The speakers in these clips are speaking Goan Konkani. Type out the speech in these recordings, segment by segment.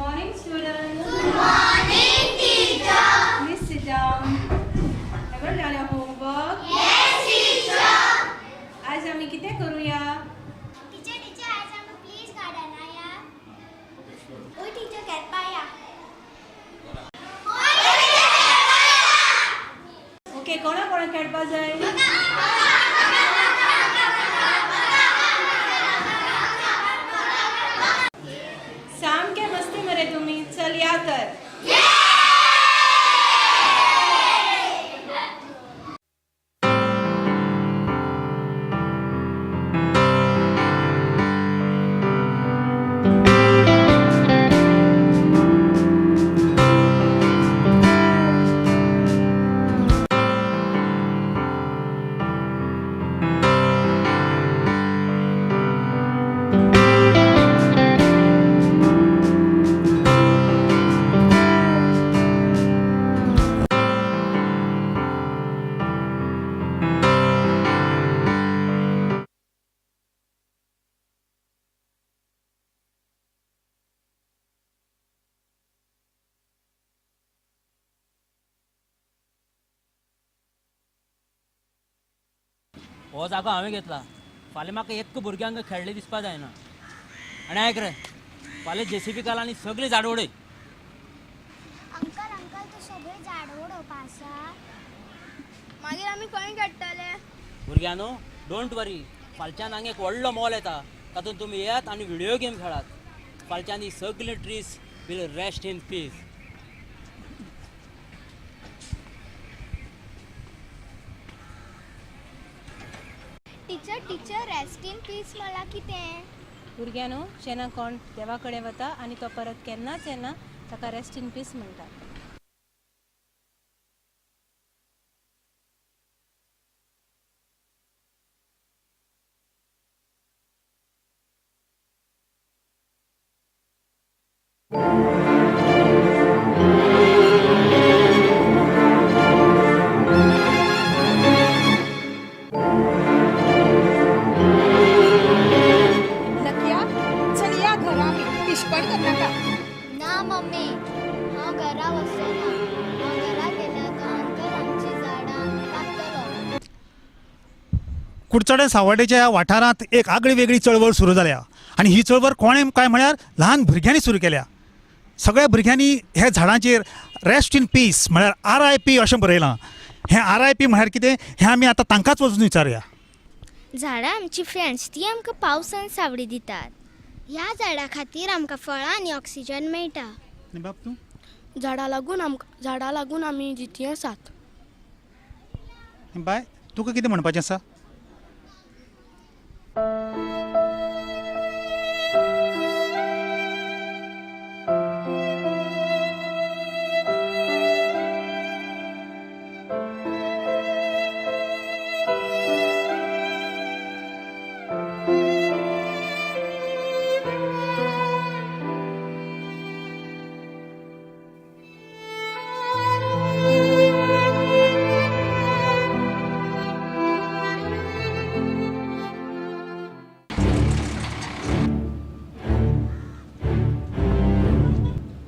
Morning, students. Good morning, teacher. Please sit down. Everyone done your homework? Yes, teacher. आज आम्ही कितें करूया? टीचर, टीचर, आज आमकां प्लीज गार्डना या. ओ टीचर, खेळपा या. ओके, कोणा कोणा खेळपा जाय? सामके मस्ती मरे तुम्ही. चल या तर. हो जागो हांवें घेतला. फाल्यां म्हाका एक भुरग्यांक खेळ्ळे दिसपा जायना. आनी आयक रे, फाल्यां जेसीबी काल आनी सगळीं झाडां उडय. अंकल, अंकल, तूं सगळीं झाडां उडोवपा आसा? मागीर आमी खंय खेळटले? भुरग्यांनो, don't वरी. फालच्यान हांगा एक व्हडलो मॉल येता, तातूंत तुमी येयात आनी व्हिडियो गेम खेळात. फालच्यान ही सगळीं trees will rest in peace. Teacher, teacher, rest in peace म्हणल्यार कितें? भुरग्यांनो, जेन्ना कोण देवा कडेन वता आनी तो परत केन्नाच येना, ताका रेस्ट इन पीस म्हणटा. लकिया, चल या घरा, आमी पिशपण करनाका. ना मम्मी, हांव घरा वचना. हांव घरा गेल्यार तो अंकल आमची झाडां कापतलो. कुडचडें सावड्डेच्या ह्या वाठारांत एक आगळी वेगळी चळवळ सुरू जाल्या आनी ही चळवळ कोणें काय म्हळ्यार ल्हान भुरग्यांनी सुरू केल्या. सगळ्या भुरग्यांनी ह्या झाडांचेर रेस्ट इन पीस म्हळ्यार आर I P अशें बरयलां. हें आर I P म्हळ्यार कितें हें आमी आतां तांकांच वचून विचारुया. झाडां आमची फ्रेंड्स. ती आमकां पावस आनी सावळी दितात. ह्या झाडां खातीर आमकां फळां आनी ऑक्सिजन मेळटा. बाब, तूं? झाडां लागून आमी जिती आसात. बाय, तुका कितें म्हणपाचें आसा?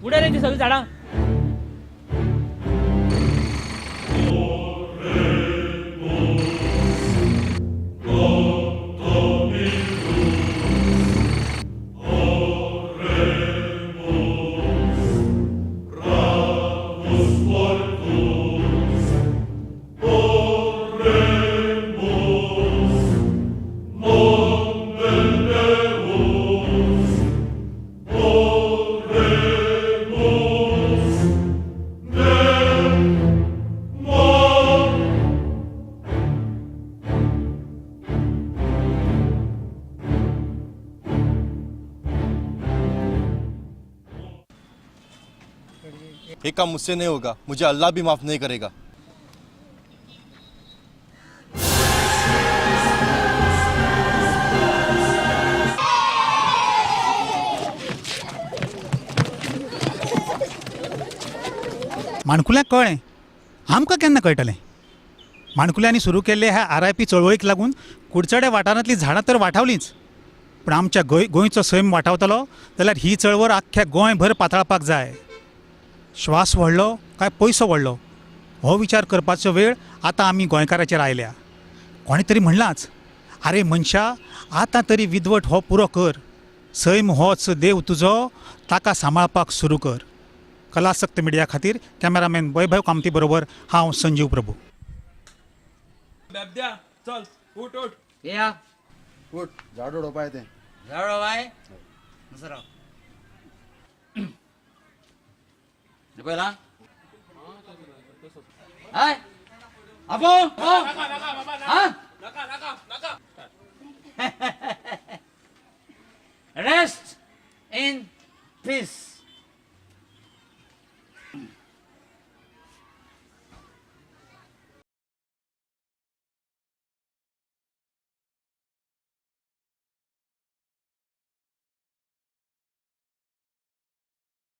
उडय रे ती सगळीं झाडां. ये काम मुझसे नहीं होगा, मुझे अल्लाह भी माफ़ नहीं करेगा. माणकुल्यांक कळ्ळें, आमकां केन्ना कळटलें? माणकुल्यांनी सुरू केल्ले ह्या आर I P चळवळीक लागून कुडचडे वाठारांतलीं झाडां तर वाटावलींच. पूण आमच्या गोंय गोंयचो सैम वाटावतलो जाल्यार ही चळवळ आख्ख्या गोंयभर पातळपाक जाय. श्वास व्हडलो काय पयसो व्हडलो हो विचार करपाचो वेळ आतां आमी गोंयकाराचेर आयल्या. कोणें तरी म्हणलांच, आरे मनशा आतां तरी विद्वट हो पुरो कर, सैम होच देव तुजो ताका सांबाळपाक सुरू कर. कलासक्त मिडिया खातीर कॅमेरामॅन वैभव कामती बरोबर हांव संजीव प्रभू. चल उठ उठ या उठ, झाड उडोवपाय तें. झाड बाय दुसरो पयला हय आपो हा रेस्ट इन पीस.